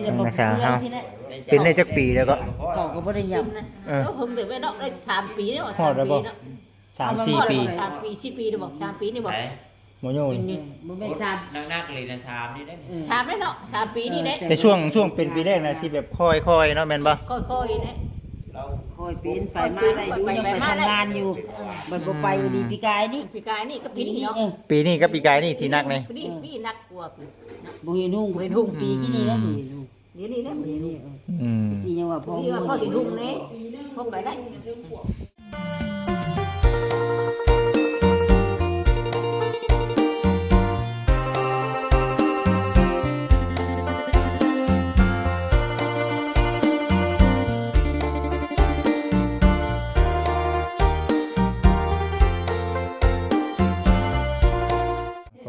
ນ້ອງນາສາວເຮົາ ເປັນໄດ້ຈັກປີແລ້ວກໍ? ເຂົາກໍບໍ່ໄດ້ຫຍັບ ເອີ ເອີ ເພິ່ງໄດ້ເນາະ ໄດ້ສາມປີແລ້ວ ຮອດແລ້ວບໍ່? ສາມສີ່ປີ ສາມປີ ສີ່ປີແລ້ວບໍ່? ສາມປີນີ້ບໍ່? ບໍ່ຢູ່ ບໍ່ແມ່ນສາມ ໜັກໆເລີຍນະ ສາມນີ້ເດ້ ເອີ ສາມແລ້ວເນາະ ສາມປີນີ້ແຫຼະ ແຕ່ຊ່ວງ ຊ່ວງເປັນປີແລກນະ ຊິແບບຄ່ອຍໆເນາະ ແມ່ນບໍ່? ຄ່ອຍໆແຫຼະ ຄ່ອຍປີນໄປມາໄດ້ຢູ່ ຍັງໄປທຳງານຢູ່ ເອີ ບັດບໍ່ໄປ ອືມ ດີປີກາຍນີ້ ປີກາຍນີ້ກັບປີນີ້ເນາະ ເອີ ປີນີ້ກັບປີກາຍນີ້ທີ່ໜັກນີ້ ປີນີ້ໜັກກວ່າ ບໍ່ເຫັນຮຸ່ງ ບໍ່ເຫັນຮຸ່ງ ປີທີ່ນີ້ແລ້ວ ອືມ ບໍ່ເຫັນຮຸ່ງ ດຽວນີ້ແຫຼະ ດຽວນີ້ ເອີ ອືມ ທີ່ຍັງວ່າພໍ ທີ່ວ່າພໍເຫັນຮຸ່ງແດ່ ພໍໄປໄດ້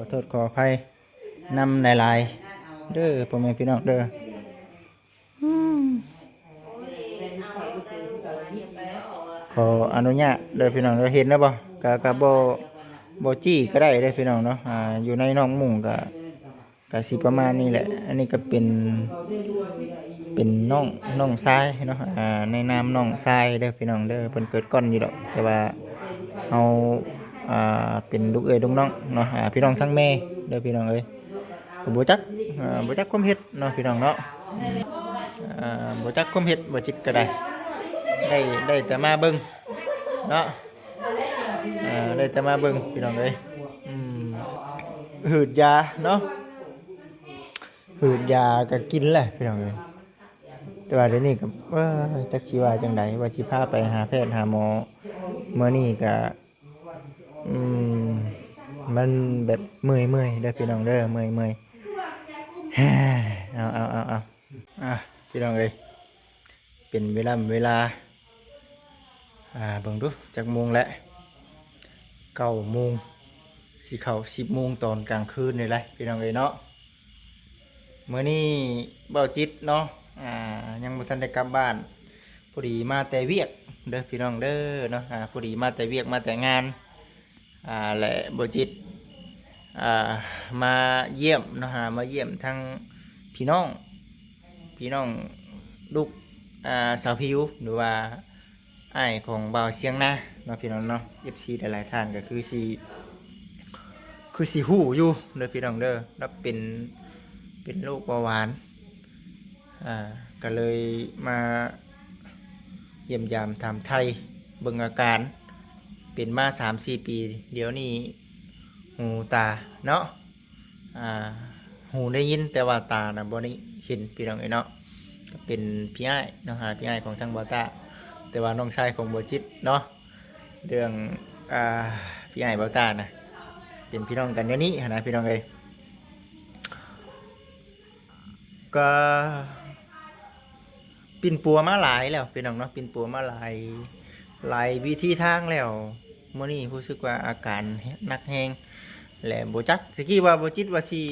ຂໍໂທດຂໍອະໄພນຳຫຼາຍໆເດີ ພໍ່ແມ່ພີ່ນ້ອງເດີ ຂໍອະນຸຍາດເດີພີ່ນ້ອງເດີ ເຫັນແລ້ວບໍ່? ກະ ກະບໍ່ ບໍ່ຈີ້ກໍໄດ້ເດີພີ່ນ້ອງເນາະ ອ່າ ຢູ່ໃນນອກມຸ້ງກະ ກະຊິປະມານນີ້ແຫຼະ ອັນນີ້ກະເປັນ ເປັນນ້ອງ ນ້ອງຊາຍເນາະ ອ່າ ໃນນາມນ້ອງຊາຍເດີພີ່ນ້ອງເດີ ເພິ່ນເກີດກ່ອນຢູ່ດອກ ແຕ່ວ່າເຮົາ ອ່າ ເປັນລູກເອື້ອຍລູກນ້ອງເນາະ ອ່າ ພີ່ນ້ອງທາງແມ່ເດີພີ່ນ້ອງເອີຍ ກໍບໍ່ຈັກ ເອີ ບໍ່ຈັກຄວາມເຮັດເນາະພີ່ນ້ອງເນາະ ເອີ ບໍ່ຈັກຄວາມເຮັດ ບໍ່ຈິດກໍໄດ້ ໄດ້ ໄດ້ແຕ່ມາເບິ່ງເນາະ ເອີ ໄດ້ແຕ່ມາເບິ່ງພີ່ນ້ອງເອີຍ ອືມ ຫືດຢາເນາະ ຫືດຢາກໍກິນແຫຼະພີ່ນ້ອງເອີຍ ແຕ່ວ່າດຽວນີ້ກໍ ເອີ ຈັກຊິວ່າຈັ່ງໃດ ວ່າຊິພາໄປຫາແພດຫາໝໍ ມື້ນີ້ກໍ ອືມ ມັນແບບເມື່ອຍໆເດີພີ່ນ້ອງເດີ ເມື່ອຍໆ ເອົາ ເອົາ ເອົາ ເອົາ ອ່ະ ພີ່ນ້ອງເອີຍ ເປັນເວລາ ເວລາ ອ່າ ເບິ່ງດູຈັກໂມງແລ້ວ ເກົ້າໂມງ ຊິເຂົ້າສິບໂມງຕອນກາງຄືນນີ້ແຫຼະ ພີ່ນ້ອງເອີຍເນາະ ມື້ນີ້ເບົາຈິດເນາະ ອ່າ ຍັງບໍ່ທັນໄດ້ກັບບ້ານ ພໍດີມາແຕ່ວຽກເດີພີ່ນ້ອງເດີເນາະ ອ່າ ພໍດີມາແຕ່ວຽກ ມາແຕ່ງານ ອ່າ ແລະ ເບົາຈິດ ອ່າ ມາຢ້ຽມເນາະ ມາຢ້ຽມທັງພີ່ນ້ອງ ພີ່ນ້ອງລູກ ອ່າ ສາວຜິວ ຫຼືວ່າອ້າຍຂອງບ່າວຊຽງນາເນາະ ພີ່ນ້ອງເນາະ ເອັຟຊີຫຼາຍໆທ່ານກໍຄືຊິ ຄືຊິຮູ້ຢູ່ເດີພີ່ນ້ອງເດີ ລາວເປັນ ເປັນໂລກເບົາຫວານ ອ່າ ກໍເລີຍມາຢ້ຽມຢາມຖາມໄຖ່ເບິ່ງອາການ ເປັນມາສາມສີ່ປີ ດຽວນີ້ຫູຕາເນາະ ອ່າ ຫູໄດ້ຍິນ ແຕ່ວ່າຕານະບໍ່ໄດ້ເຫັນ ພີ່ນ້ອງເອີຍເນາະ ກໍເປັນພີ່ອ້າຍເນາະ ອ່າ ພີ່ອ້າຍຂອງທາງບ່າວຕ້າ ແຕ່ວ່ານ້ອງຊາຍຂອງເບົາຈິດເນາະ ເລື່ອງ ອ່າ ພີ່ອ້າຍບ່າວຕ້ານະ ເປັນພີ່ນ້ອງກັນແນວນີ້ຫັ້ນນະ ພີ່ນ້ອງເອີຍ ກໍປິ່ນປົວມາຫຼາຍແລ້ວ ພີ່ນ້ອງເນາະ ປິ່ນປົວມາຫຼາຍ ຫຼາຍວິທີທາງແລ້ວ ມື້ນີ້ຮູ້ສຶກວ່າອາການໜັກແຮງ ແລະ ບໍ່ຈັກ ຕະກີ້ວ່າບໍ່ຈິດວ່າຊິ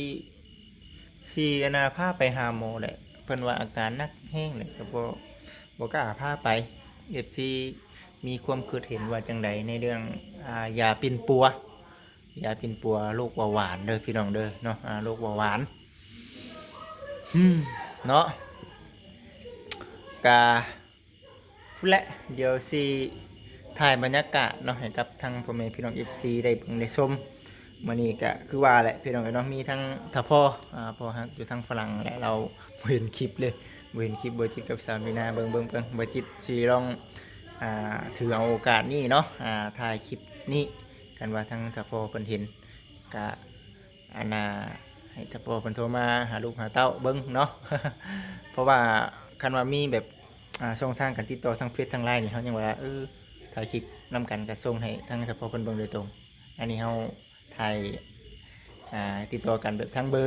ຊິ ອັນນ່າ ພາໄປຫາໝໍແຫຼະ ເພິ່ນວ່າອາການໜັກແຮງແຫຼະ ກໍບໍ່ ບໍ່ກ້າພາໄປ ເອັຟຊີ ມີຄວາມຄິດເຫັນວ່າຈັ່ງໃດໃນເລື່ອງ ອ່າ ຢາປິ່ນປົວ ຢາປິ່ນປົວໂລກເບົາຫວານເດີພີ່ນ້ອງເດີເນາະ ອ່າ ໂລກເບົາຫວານ ເນາະ ກະ ພຸ້ນແຫຼະ ດຽວຊິຖ່າຍບັນຍາກາດເນາະ ໃຫ້ກັບທາງພໍ່ແມ່ພີ່ນ້ອງເອັຟຊີໄດ້ເບິ່ງໄດ້ຊົມ ມື້ນີ້ກະຄືວ່າແຫຼະພີ່ນ້ອງເອີຍເນາະ ມີທັງທ້າວພໍ່ ອ່າ ພໍ່ຮັກຢູ່ທາງຝຣັ່ງແຫຼະ ລາວບໍ່ເຫັນຄລິບເລີຍ ບໍ່ເຫັນຄລິບ ບໍ່ຈິດກັບສາວມີນາ ເບິ່ງ ເບິ່ງ ເບິ່ງ ບໍ່ຈິດຊິລອງ ອ່າ ຖືເອົາໂອກາດນີ້ເນາະ ອ່າ ຖ່າຍຄລິບນີ້ ຄັນວ່າທາງທ້າວພໍ່ເພິ່ນເຫັນ ກະ ອັນນ່າ ໃຫ້ຖ້າພໍ່ເພິ່ນໂທມາຫາລູກຫາເຕົ້າເບິ່ງເນາະ ເພາະວ່າຄັນວ່າມີແບບ ອ່າ ຊ່ອງທາງການຕິດຕໍ່ທາງເຟສທາງໄລນ໌ນີ້ ເຮົາຍັງວ່າ ເອີ ຖ່າຍຄລິບນຳກັນກໍສົ່ງໃຫ້ທາງຖ້າພໍ່ເພິ່ນເບິ່ງໂດຍຕົງ ອັນນີ້ເຮົາຖ່າຍ ອ່າ ຕິດຕໍ່ກັນແບບທາງເບີ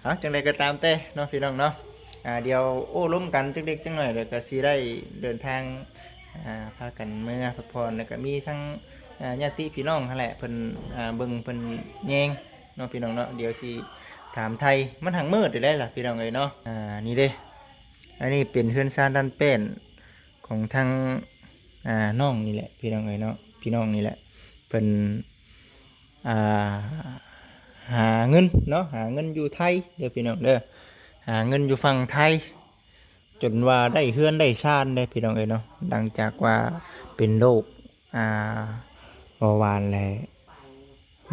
ເອົາ ຈັ່ງໃດກໍຕາມແຕ່ເນາະພີ່ນ້ອງເນາະ ອ່າ ດຽວໂອ້ລົມກັນຈັກເລັກຈັກໜ້ອຍ ແລ້ວກໍຊິໄດ້ເດີນທາງ ອ່າ ພາກັນເມືອພັກຜ່ອນ ແລ້ວກໍມີທັງ ອ່າ ຍາດຕິພີ່ນ້ອງຫັ້ນແຫຼະ ເພິ່ນ ອ່າ ເບິ່ງເພິ່ນແຍງເນາະພີ່ນ້ອງເນາະ ດຽວຊິຖາມໄຖ່ ມັນຫາກມືດຢູ່ໄດ໋ລະພີ່ນ້ອງເອີຍເນາະ ອ່າ ນີ້ເດ້ ອັນນີ້ເປັນເຮືອນຊານດ້ານແປ້ນຂອງທາງ ອ່າ ນ້ອງນີ້ແຫຼະພີ່ນ້ອງເອີຍເນາະ ພີ່ນ້ອງນີ້ແຫຼະ ເພິ່ນ ອ່າ ຫາເງິນເນາະ ຫາເງິນຢູ່ໄທເດີພີ່ນ້ອງເດີ ຫ ຫາເງິນຢູ່ຝັ່ງໄທ ຈົນວ່າໄດ້ເຮືອນໄດ້ຊານເດ້ພີ່ນ້ອງເອີຍເນາະ. ຫຼັງຈາກວ່າເປັນໂລກ ອ່າ ເບົາຫວານ ແລະ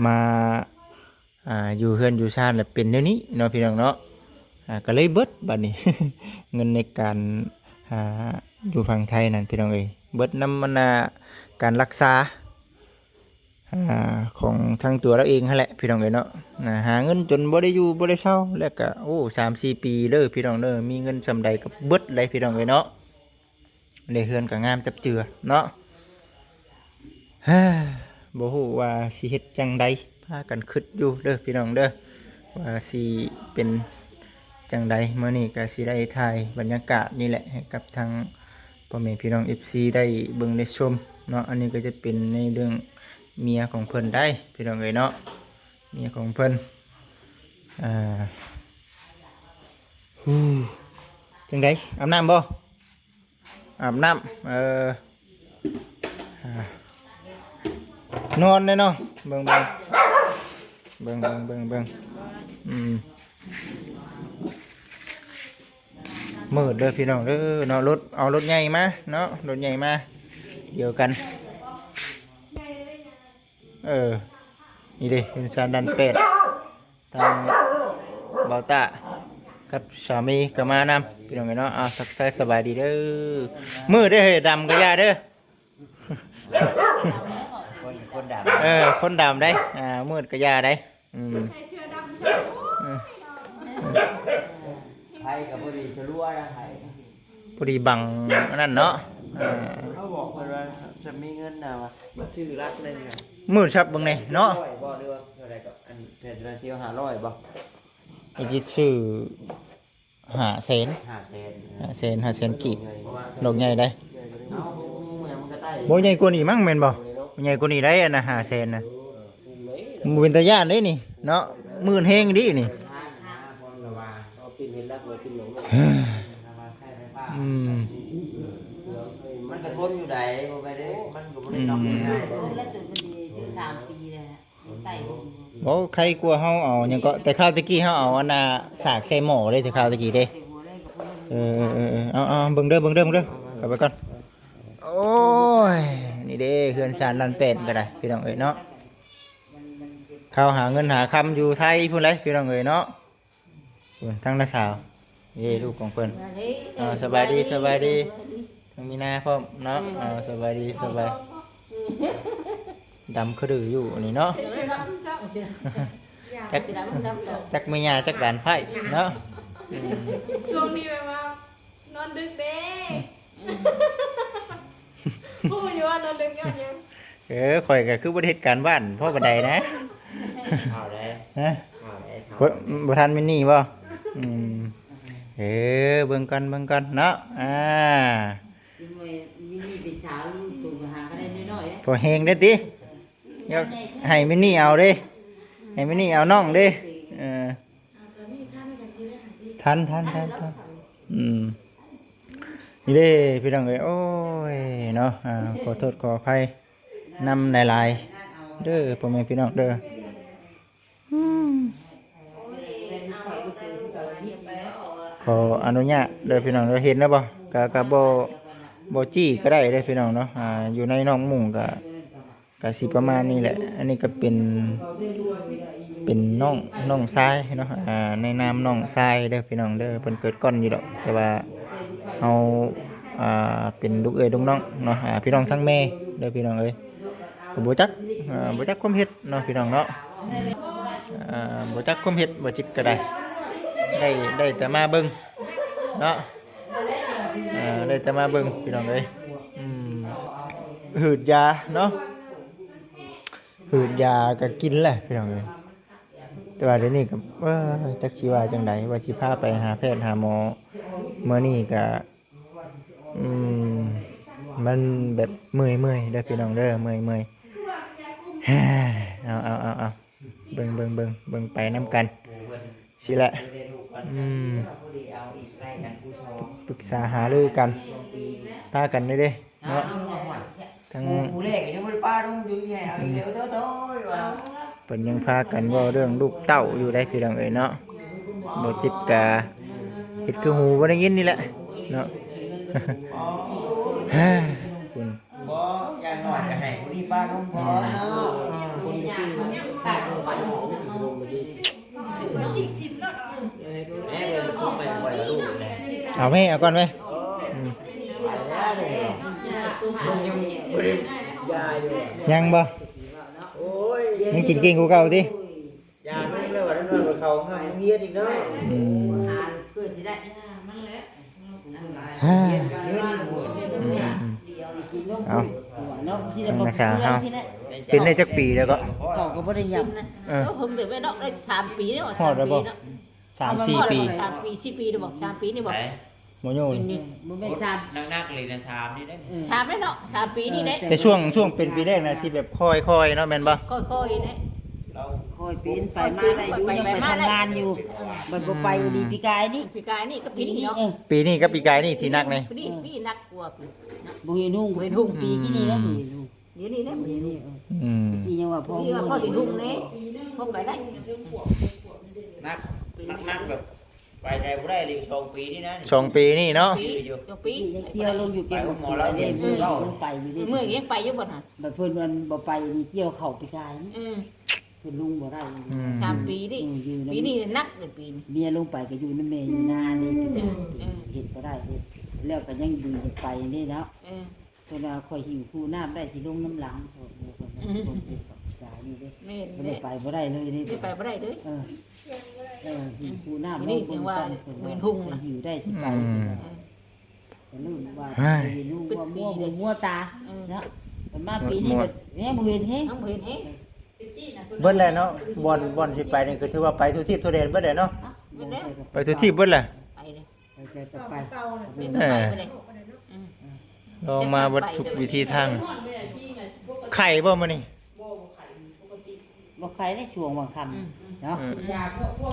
ມາ ອ່າ ຢູ່ເຮືອນຢູ່ຊານ ແລະ ເປັນແນວນີ້ເນາະພີ່ນ້ອງເນາະ. ອ່າ ກໍເລີຍເບິດບາດນີ້ ເງິນໃນການ ອ່າ ຢູ່ຝັ່ງໄທນັ້ນພີ່ນ້ອງເອີຍ ເບິດນຳອັນນ່າ ການລັກສາ ອ່າ ຂອງທັງຕົວລາວເອງຫັ້ນແຫຼະພີ່ນ້ອງເອີຍເນາະ. ອ່າ ຫາເງິນຈົນບໍ່ໄດ້ຢູ່ບໍ່ໄດ້ເຊົາ ແລ້ວກະ ໂອ້ ສາມສີ່ປີເດີພີ່ນ້ອງເດີ ມີເງິນສ່ຳໃດກໍເບິດເລີຍພີ່ນ້ອງເອີຍເນາະ. ແລະ ເຮືອນກໍງາມຈັບເຈື່ອເນາະ. ບໍ່ຮູ້ວ່າຊິເຮັດຈັ່ງໃດ ພາກັນຄິດຢູ່ເດີພີ່ນ້ອງເດີ ວ່າຊິເປັນຈັ່ງໃດ. ມື້ນີ້ກໍຊິໄດ້ຖ່າຍບັນຍາກາດນີ້ແຫຼະ ໃຫ້ກັບທາງພໍ່ແມ່ພີ່ນ້ອງເອັຟຊີໄດ້ເບິ່ງໄດ້ຊົມເນາະ. ອັນນີ້ກໍຈະເປັນໃນເລື່ອງເມຍຂອງເພິ່ນໄດ໋ພີ່ນ້ອງເອີຍເນາະ ເມຍຂອງເພິ່ນ. ອ່າ ຮູ້ ຈັ່ງໃດ ອາບນ້ຳບໍ່? ອາບນ້ຳ ເອີ ອ່າ ນອນເດ້ເນາະ. ເບິ່ງ ເບິ່ງ ເບິ່ງ ເບິ່ງ ເບິ່ງ ເບິ່ງ ອືມ ມືດເດີພີ່ນ້ອງເດີເນາະ. ລົດ ເອົາລົດໃຫຍ່ມາເນາະ ລົດໃຫຍ່ມາດຽວກັນ. ເອີ ນີ້ເດ້ ເຮືອນຊານດ່ານແປດ ທາງບ່າວຕ້າກັບສາມີກໍມານຳ ພີ່ນ້ອງເອີຍເນາະ. ເອົາ ທັກທາຍສະບາຍດີເດີ. ມືດເດ້ເຮີ້ຍ ດຳກໍຢ່າເດີ. ຄົນ ຄົນດຳ ເອີ ຄົນດຳໄດ໋ ອ່າ ມືດກໍຢ່າໄດ໋. ອືມ ໃສ່ເສື້ອດຳ ອືມ ໄຟກໍພໍດີສະລັວນະ ໄຟພໍດີບັງອັນນັ້ນເນາະ. ເອີ ເຂົາບອກເພິ່ນວ່າຈະມີເງິນນະວ່າ ມາຊື້ລັກໜຶ່ງນະ ມືດຊັບເບິ່ງແດ່ເນາະ. ຮ້ອຍບໍ່ ຫຼືວ່າເທົ່າໃດກໍ ອັນແຜ່ນລະສີ່ຫ້າຮ້ອຍບໍ່? ໄອ້ຈິດຊື້ ຫ້າແສນ ຫ້າແສນ ຫ້າແສນ ຫ້າແສນກີບ ດອກໃຫຍ່ໄດ໋. ບໍ່ໃຫຍ່ກວ່ານີ້ມັ້ງແມ່ນບໍ່? ໃຫຍ່ກວ່ານີ້ໄດ໋ ອັນນ່າ ຫ້າແສນນະ ບໍ່ເປັນຕາຢ້ານເດ້ນີ້ເນາະ. ໝື່ນແຮງດີນີ້. ອືມ ມັນກະທົນຢູ່ໃດ ບໍ່ໄປເດ້ ມັນກໍບໍ່ໄດ້ນອກ ອືມ ເອີ ແລ້ວຕົວມັນດີ ສາມປີແລ້ວ ໂອ້ ໄຄກວ່າເຮົາເອົາຫຍັງເກາະ ແຕ່ຄາວແຕ່ກີ້ເຮົາເອົາອັນນ່າ ສາກໃສ່ໝໍ້ເດ້ ແຕ່ຄາວແຕ່ກີ້ເດ້. ເອີ ເອີ ເອີ ເອົາ ເອົາ ເບິ່ງເດີ ເບິ່ງເດີ ເບິ່ງເດີ ເຂົ້າໄປກ່ອນ. ໂອ້ຍ ນີ້ເດ້ ເຮືອນຊານລ້ານແປດກໍໄດ້ ພີ່ນ້ອງເອີຍເນາະ. ເຂົາຫາເງິນຫາຄຳຢູ່ໄທພຸ້ນແຫຼະ ພີ່ນ້ອງເອີຍເນາະ. ພຸ້ນ ທາງນ້າສາວ ເອີ ລູກຂອງເພິ່ນ. ເອີ ສະບາຍດີ ສະບາຍດີ ສະບາຍດີ ທັງມີນາພ້ອມເນາະ. ເອີ ສະບາຍດີ ສະບາຍ ດຳຂະດືຢູ່ອັນນີ້ເນາະ. ຈັກ ຈັກແມ່ຍ່າຈັກຫຼານໃພ້ເນາະ. ອືມ ຊ່ວງນີ້ແບບວ່ານອນດຶກເດ້ ຮູ້ຢູ່ວ່ານອນດຶກຍ້ອນຫຍັງ. ເອີ ຂ້ອຍກໍຄືບໍ່ໄດ້ເຮັດການບ້ານພໍປານໃດນະ. ເອົາແລ້ວ ຮະ ເອົາແລ້ວ ບໍ່ ບໍ່ທັນມິນນີ້ບໍ່? ອືມ ເອີ ເບິ່ງກ່ອນ ເບິ່ງກ່ອນເນາະ. ອ່າ ພໍແຮງເດ້ຕິ ດຽວໃຫ້ມິນນີ້ເອົາເດ້ ໃຫ້ມິນນີ້ເອົານ້ອງເດ້. ເອີ ທັນ ທັນ ທັນ ທັນ ອືມ ນີ້ເດ້ພີ່ນ້ອງເອີຍ. ໂອ້ຍເນາະ ອ່າ ຂໍໂທດຂໍອະໄພນຳຫຼາຍໆເດີ ພໍ່ແມ່ພີ່ນ້ອງເດີ. ອືມ ຂໍອະນຸຍາດເດີພີ່ນ້ອງເດີ. ເຫັນແລ້ວບໍ່? ກະ ກະບໍ່ ບໍ່ຈີ້ກໍໄດ້ເດີພີ່ນ້ອງເນາະ. ອ່າ ຢູ່ໃນນອກມຸ້ງກະ ກະຊິປະມານນີ້ແຫຼະ. ອັນນີ້ກະເປັນ ເປັນນ້ອງ ນ້ອງຊາຍເນາະ ອ່າ ໃນນາມນ້ອງຊາຍເດີພີ່ນ້ອງເດີ. ເພິ່ນເກີດກ່ອນຢູ່ດອກ ແຕ່ວ່າເຮົາ ອ່າ ເປັນລູກເອື້ອຍລູກນ້ອງເນາະ ອ່າ ພີ່ນ້ອງທາງແມ່ເດີພີ່ນ້ອງເອີຍ. ກໍບໍ່ຈັກ ເອີ ບໍ່ຈັກຄວາມເຮັດເນາະພີ່ນ້ອງເນາະ. ເອີ ບໍ່ຈັກຄວາມເຮັດ ບໍ່ຈິດກໍໄດ້ ໄດ້ ໄດ້ແຕ່ມາເບິ່ງເນາະ. ເອີ ໄດ້ແຕ່ມາເບິ່ງພີ່ນ້ອງເອີຍ. ອືມ ຫືດຢາເນາະ ຫືດຢາກໍກິນແຫຼະພີ່ນ້ອງເອີຍ. ແຕ່ວ່າດຽວນີ້ກໍ ເອີ ຈັກຊິວ່າຈັ່ງໃດ ວ່າຊິພາໄປຫາແພດຫາໝໍ ມື້ນີ້ກໍ ອືມ ມັນແບບເມື່ອຍໆເດີພີ່ນ້ອງເດີ ເມື່ອຍໆ. ເອົາ ເອົາ ເອົາ ເບິ່ງ ເບິ່ງ ເບິ່ງ ເບິ່ງໄປນຳກັນ ຊີ້ແຫຼະ. ອືມ ປຶກສາຫາລືກັນ ພາກັນເດ້ເນາະ ທັງ ເພິ່ນຍັງພາກັນເວົ້າເລື່ອງລູກເຕົ້າຢູ່ໄດ໋ ພີ່ນ້ອງເອີຍເນາະ. ບໍ່ຈິດກະ ເຮັດຄືຫູບໍ່ໄດ້ຍິນນີ້ແຫຼະເນາະ. ຄຸນ ບໍ່ ຢ່າງໜ້ອຍກໍໃຫ້ຜູ້ນີ້ປ້ານມກ່ອນເນາະ. ເອົາແມ່ ເອົາກ່ອນແມ່. ອືມ ຍັງບໍ່? ຍັງກິນເກັ່ງກວ່າເກົ່າຕິ? ຢານມແລ້ວວ່ານັ້ນວ່າເຂົາຫ້າມໂຮງຮຽນອີກເນາະ. ອືມ ຮຽນ ຮຽນ ອືມ ເອົາ ທາງນ້າສາວເຮົາ ເປັນໄດ້ຈັກປີແລ້ວກໍ? ເຂົາກໍບໍ່ໄດ້ຫຍັບ ເອີ ເພິ່ງໄດ້ໄວ້ເນາະ ໄດ້ສາມປີເນາະ. ຮອດແລ້ວບໍ່? ສາມສີ່ປີ ສາມປີສີ່ປີໄດ້ບໍ່? ສາມປີນີ້ບໍ່? ໝໍໂຍນີ້ ບໍ່ແມ່ນສາມ ໜັກໆເລີຍນະ ສາມນີ້ໄດ້ ເອີ ສາມແລ້ວເນາະ ສາມປີນີ້ເດ້. ແຕ່ຊ່ວງ ຊ່ວງເປັນປີແລກນະ ຊິແບບຄ່ອຍໆເນາະ ແມ່ນບໍ່? ຄ່ອຍໆເດ້ ຄ່ອຍເປັນໄປມາໄດ້ຢູ່ ຍັງໄປທຳງານຢູ່. ບັດບໍ່ໄປອີ່ຫຼີ ອືມ ປີກາຍນີ້ ປີກາຍນີ້ກັບປີນີ້ເນາະ. ເອີ ປີນີ້ກັບປີກາຍນີ້ທີ່ໜັກນີ້ ປີນີ້ ເອີ ປີໜັກກວ່າ ບໍ່ເຫັນຮຸ່ງ ບໍ່ເຫັນຮຸ່ງ ອືມ ປີທີ່ນີ້ແລ້ວບໍ່ເຫັນຮຸ່ງ. ດຽວນີ້ແຫຼະ ອືມ ດຽວນີ້ ອືມ ນີ້ຍັງວ່າພໍ ນີ້ວ່າພໍເຫັນຮຸ່ງແດ່ ພໍໄປໄດ້. ໜັກ ໜັກໆແບບໄປໃສບໍ່ໄດ້ເລີຍ ສອງປີນີ້ນະ ສອງປີນີ້ເນາະ ສອງປີ ຍັງກ່ຽວລົງຢູ່ ໄປໂຮງໝໍລາວເຫັນ ເອີ ໄປຢູ່ເດ້ ເມື່ອຍຍັງໄປຢູ່ບໍ່ຫັ້ນ? ບັດເພິ່ນມັນບໍ່ໄປນີ້ ກ່ຽວເຂົ້າປີກາຍນີ້ ອືມ ເພິ່ນລົງບໍ່ໄດ້. ອືມ ສາມປີນີ້ ເອີ ຢູ່ນຳ ປີນີ້ໜັກເລີຍ ປີນີ້ ເມຍລົງໄປກໍຢູ່ນຳແມ່ຢູ່ນານີ້ ເອີ ເຮັດບໍ່ໄດ້ເດ້ ແລ້ວກໍຍັງດີໄປນີ້ເນາະ. ເອີ ເພິ່ນວ່າຂ້ອຍຫິ້ວຄູນ້ຳໄດ້ ຊິລົງນຳຫຼັງ ອືມ ສາຍນີ້ເດ້ ແມ່ນ ເພິ່ນ ແມ່ນ ໄປບໍ່ໄດ້ເລີຍເດ້ ໄປບໍ່ໄດ້ເລີຍ. ເອີ ເອີ ຫິ້ວຄູນ້ຳ ນີ້ຍັງວ່າເປັນຮຸ່ງນະ ຫິ້ວໄດ້ຊິໄປ. ອືມ ກໍລືມວ່າເປັນຮູວ່າມົວຫູມົວຕາ ເອີ ເນາະ. ເພິ່ນມາປີນີ້ ໝົດ ກໍແຮງບໍ່ເຫັນແຮງ ຍັງບໍ່ເຫັນແຮງ ເບິດແລ້ວເນາະ. ບ່ອນ ບ່ອນຊິໄປນີ້ກໍຖືວ່າໄປທົ່ວທີບທົ່ວແດນເບິດແລ້ວເນາະ ເບິດແລ້ວ ໄປທົ່ວທີບເບິດແລ້ວ ໄປເລີຍ. ໄປ ໄປ ໄປ ເອີ ໄປເລີຍ ອືມ ລອງມາເບິດທຸກວິທີທາງ. ໄຂ້ບໍ່ມື້ນີ້? ບໍ່ໄຂ້ໃນຊ່ວງຫວ່າງຄ່ຳ ອືມ ເນາະ ເອີ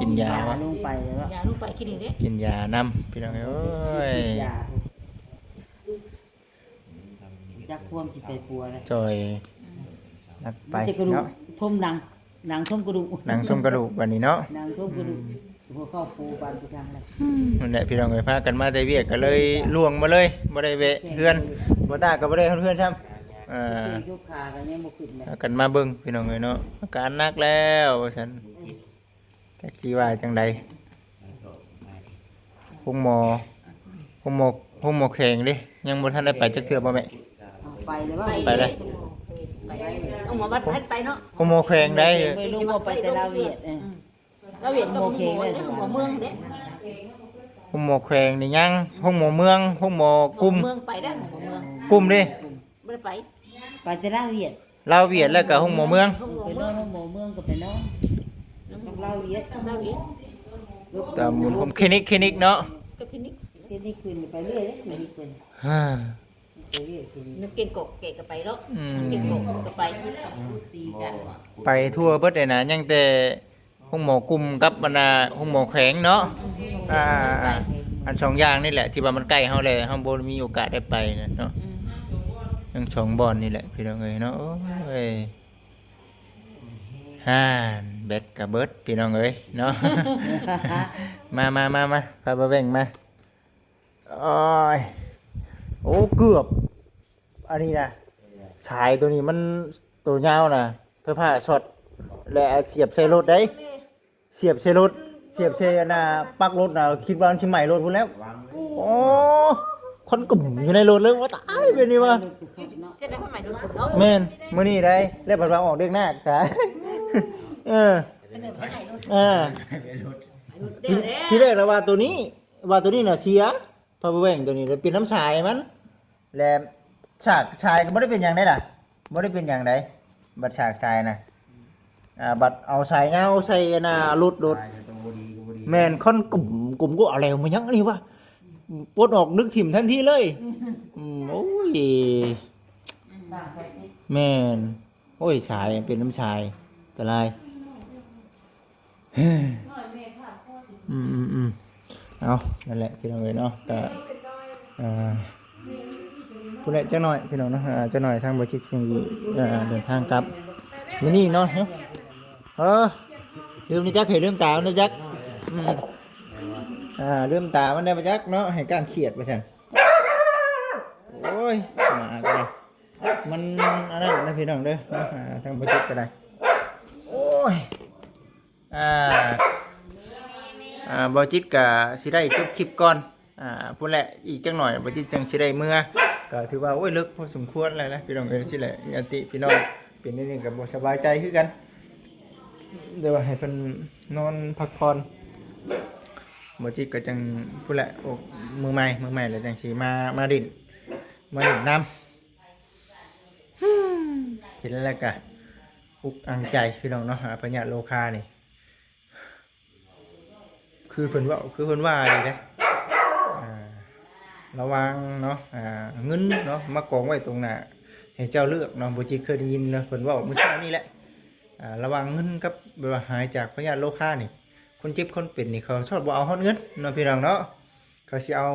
ກິນຢາ ຢາລົງໄປແລ້ວ ຢາລົງໄປກິນອີກເດ້ ກິນຢານຳ ພີ່ນ້ອງເອີຍ. ກິນຢາ ຈັກຄວາມຊິໄປປົວເລີຍ ຈ່ອຍ ອືມ ໜັກໄປເນາະ ມີແຕ່ກະດູກ ທົມໜັງ ໜັງທົມກະດູກ ໜັງທົມກະດູກບັດນີ້ເນາະ ໜັງທົມກະດູກ. ອືມ ຫົວເຂົ້າປູປານຜູ້ທາງແລ້ວ ນັ້ນແຫຼະ ພີ່ນ້ອງເອີຍ ພາກັນມາແຕ່ວຽກກໍເລີຍລ່ວງມາເລີຍ ບໍ່ໄດ້ແວະເຮືອນ ບໍ່ຕາກໍບໍ່ໄດ້ຮອດເຮືອນຊ້ຳ. ເອີ ຍົກຂາກໍຍັງບໍ່ຂຶ້ນເລີຍ ພາກັນມາເບິ່ງ ພີ່ນ້ອງເອີຍເນາະ ອາການໜັກແລ້ວວ່າຊັ້ນ ຈັກຊິວ່າຈັ່ງໃດ. ໂຮງໝໍ ໂຮງໝໍ ໂຮງໝໍແຂວງເດ້ ຍັງບໍ່ທັນໄດ້ໄປຈັກເທື່ອບໍ່ແມ່? ໄປແລ້ວ ໄປແລ້ວ ໄປແລ້ວ ໂຮງໝໍວັດບໍ່ທັນໄປເນາະ ໂຮງໝໍແຂວງໃດ ໄປລົງບໍ່ໄປແຕ່ລາວຫວຽດ ເອີ ອືມ ລາວຫວຽດກັບໂຮງໝໍ ໂຮງໝໍເມືອງເດ້ ໂຮງໝໍແຂວງນີ້ຍັງ ໂຮງໝໍເມືອງ ໂຮງໝໍກຸ່ມ ໂຮງໝໍເມືອງໄປໄດ້ ໂຮງໝໍເມືອງ ກຸ່ມເດ້ ບໍ່ໄດ້ໄປ ໄປແຕ່ລາວຫວຽດ ລາວຫວຽດ ແລ້ວກໍໂຮງໝໍເມືອງ ໂຮງໝໍເມືອງ ໂຮງໝໍເມືອງກໍໄປນອນກັບລາວຫວຽດ ກັບລາວຫວຽດ ຕາມບຸນໂຮມຄລີນິກ ຄລີນິກເນາະ ກັບຄລີນິກ ຄລີນິກຂຶ້ນໄປເລື້ອຍເດ້ ຄລີນິກເພິ່ນ ຮະ ໄປເລື້ອຍ ຄລີນິກ ນັກເກັ່ງກອກແກະກໍໄປເນາະ ອືມ ເກັ່ງກອກກໍໄປ ຕີກັນ ໄປທົ່ວເບິດເລີຍນະ ຍັງແຕ່ ໂຮງໝໍກຸ່ມກັບບັນດາໂຮງໝໍແຂວງເນາະ ອືມ ອ່າ ອັນສອງຢ່າງນີ້ແຫຼະ ທີ່ວ່າມັນໃກ້ເຮົາແຫຼະ ເຮົາບໍ່ມີໂອກາດໄດ້ໄປນະເນາະ ອືມ ທັງສອງບ່ອນນີ້ແຫຼະ ພີ່ນ້ອງເອີຍເນາະ ໂອ້ຍ ຫ່ານ ແບັດກະເບິດ ພີ່ນ້ອງເອີຍເນາະ ມາ ມາ ມາ ມາ ພາບ່າວແວ່ງມາ ໂອ້ຍ ໂອ້ ເກືອບ ອັນນີ້ນະ ສາຍໂຕນີ້ມັນໂຕຍາວນະ ໄຟຟ້າຊັອດ ແລະ ສຽບໃສ່ລົດໄດ໋ ສຽບໃສ່ລົດ ສຽບໃສ່ອັນນ່າ ປັກລົດນະ ຄິດວ່າມັນຊິໄໝ້ລົດພຸ້ນແລ້ວ ໂອ້ ຄວັນກຸ້ມຢູ່ໃນລົດເລີຍ ວ່າຕາຍ ແບບນີ້ວ່າ ແມ່ນ ມື້ນີ້ໄດ໋ ແລ້ວບັດວ່າອອກເດັກນາກຊະ ເອີ ເອີ ທີ ທີແລກລະວ່າໂຕນີ້ ວ່າໂຕນີ້ນະເສຍ ພາວເວີແບັງໂຕນີ້ລະເປັນນຳສາຍມັນ ແລະ ສາກ ສາຍກໍບໍ່ໄດ້ເປັນຫຍັງໃດລະ ບໍ່ໄດ້ເປັນຫຍັງໃດ ບັດສາກສາຍນະ ອ່າ ບັດເອົາສາຍຍາວໃສ່ອັນນ່າລົດ ລົດ ແມ່ນ ຄວັນກຸ້ມ ກຸ້ມ ກູເອົາແລ້ວມາຫຍັງອັນນີ້ວະ ປົດອອກ ນຶກຖິ້ມທັນທີເລີຍ ອືມ ໂອ້ຍ ແມ່ນ ໂອ້ຍ ສາຍ ເປັນນຳສາຍ ອັນຕະລາຍ ອືມໆໆ ເອົາ ນັ້ນແຫຼະ ພີ່ນ້ອງເອີຍເນາະ ກະ ອ່າ ພຸ້ນແຫຼະ ຈັກໜ້ອຍ ພີ່ນ້ອງເນາະ ອ່າ ຈັກໜ້ອຍ ທາງບໍ່ຄິດຊິ ອ່າ ເດີນທາງກັບ ມື້ນີ້ເນາະ ເອີ ລືມນີ້ຈັກ ເຮີຍ ລືມຕາມັນຈັກ ອືມ ອ່າ ລືມຕາມັນໄດ້ບໍ່ຈັກເນາະ ໃຫ້ກ້ານຂຽດວ່າຊັ້ນ. ໂອ້ຍ ໝາກໍໄດ້ ມັນອັນນັ້ນນະພີ່ນ້ອງເດີເນາະ. ອ່າ ທາງບໍ່ຈິດກໍໄດ້ ໂອ້ຍ ອ່າ ອ່າ ບໍ່ຈິດກໍຊິໄດ້ຈົບຄລິບກ່ອນ ອ່າ ພຸ້ນແຫຼະ ອີກຈັກໜ້ອຍບໍ່ຈິດຈັ່ງຊິໄດ້ເມືອ. ກໍຖືວ່າ ໂອ້ຍ ເລິກພໍສົມຄວນແລ້ວນະພີ່ນ້ອງເອີຍ. ຊີ້ແຫຼະ ຍາດຕິພີ່ນ້ອງເປັນແນວນີ້ກໍບໍ່ສະບາຍໃຈຄືກັນ ແຕ່ວ່າໃຫ້ເພິ່ນນອນພັກຜ່ອນ. ບໍ່ຈິດກໍຈັ່ງ ພຸ້ນແຫຼະ ໂອ້ ມື້ໃໝ່ ມື້ໃໝ່ແລ້ວຈັ່ງຊິມາ ມາຫຼິ້ນ ມາຫຼິ້ນນຳ. ເຫັນແລ້ວກະອຸກອັ່ງໃຈພີ່ນ້ອງເນາະ. ອາ ພະຍາດໂລຄານີ້ ຄືເພິ່ນເວົ້າ ຄືເພິ່ນວ່ານີ້ເດ້ ອ່າ ລະຫວ່າງເນາະ ອ່າ ເງິນເນາະ ມາກອງໄວ້ຕົງໜ້າໃຫ້ເຈົ້າເລືອກເນາະ. ບໍ່ຈິດເຄີຍໄດ້ຍິນເນາະ ເພິ່ນເວົ້າມື້ເຊົ້ານີ້ແຫຼະ ອ່າ ລະຫວ່າງເງິນກັບແບບວ່າຫາຍຈາກພະຍາດໂລຄານີ້ ຄົນເຈັບຄົນເປັນນີ້ ເຂົາຊອດບໍ່ເອົາຮອດເງິນເນາະ ພີ່ນ້ອງເນາະ. ເຂົາຊິເອົາ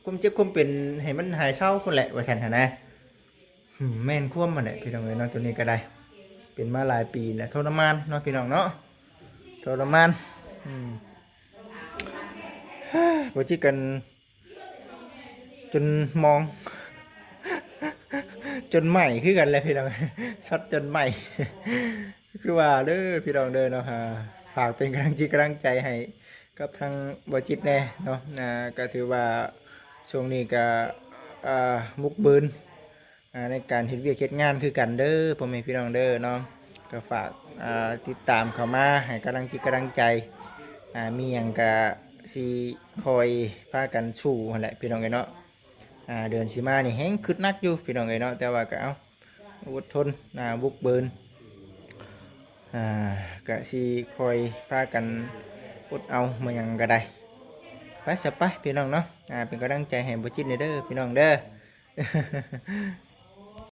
ຄວາມເຈັບຄວາມເປັນໃຫ້ມັນຫາຍເຊົາພຸ້ນແຫຼະ ວ່າຊັ້ນຫັ້ນນະ. ອືມ ແມ່ນຄວາມຫັ້ນແຫຼະພີ່ນ້ອງເອີຍເນາະ. ໂຕນີ້ກໍໄດ້ເປັນມາຫຼາຍປີແລ້ວ ທໍລະມານເນາະ ພີ່ນ້ອງເນາະ ທໍລະມານ. ອືມ ບໍ່ຈິດກັນຈົນມອງ ຈົນໄໝ້ຄືກັນແຫຼະພີ່ນ້ອງ ຊອດຈົນໄໝ້ ຄືວ່າເດີພີ່ນ້ອງເດີເນາະ. ອ່າ ຝາກເປັນກຳລັງຈິດກຳລັງໃຈໃຫ້ ກັບທາງບໍ່ຈິດແດ່ເນາະ. ອ່າ ກໍຖືວ່າຊ່ວງນີ້ກໍ ອ່າ ບຸກບືນ ອ່າ ໃນການເຮັດວຽກເຮັດງານຄືກັນເດີ ພໍ່ແມ່ພີ່ນ້ອງເດີເນາະ. ກໍຝາກ ອ່າ ຕິດຕາມເຂົ້າມາໃຫ້ກຳລັງຈິດກຳລັງໃຈ ອ່າ ມີຫຍັງກໍຊິຄອຍພາກັນສູ້ຫັ້ນແຫຼະ ພີ່ນ້ອງເອີຍເນາະ. ອ່າ ເດືອນຊິມານີ້ແຮງຄຶດໜັກຢູ່ ພີ່ນ້ອງເອີຍເນາະ ແຕ່ວ່າກໍເອົາ ອົດທົນ ອ່າ ບຸກບືນ ອ່າ ກະຊິຄອຍພາກັນອົດເອົາ ບໍ່ຫຍັງກໍໄດ້. ໄປຊະໄປພີ່ນ້ອງເນາະ ອ່າ ເປັນກຳລັງໃຈໃຫ້ບໍ່ຈິດແດ່ເດີພີ່ນ້ອງເດີ.